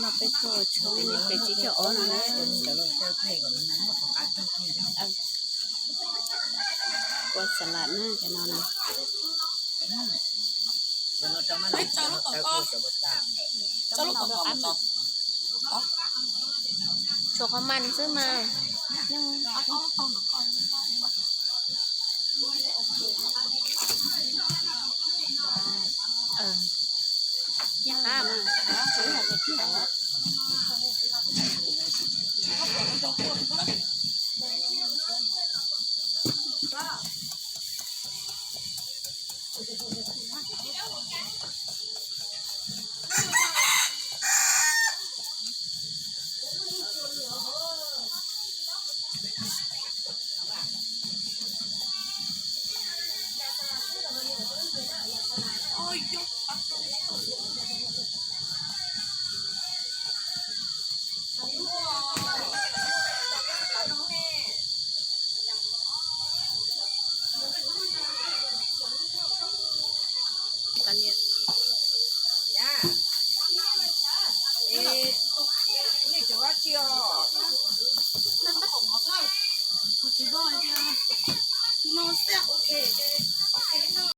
No peb tuaj tshoob peb tsib caug ob no na. Kua xas las na cov no na. Tshuav qhov mas xwb mas. Yeej qab mas, tshuav ib hom tais kiag.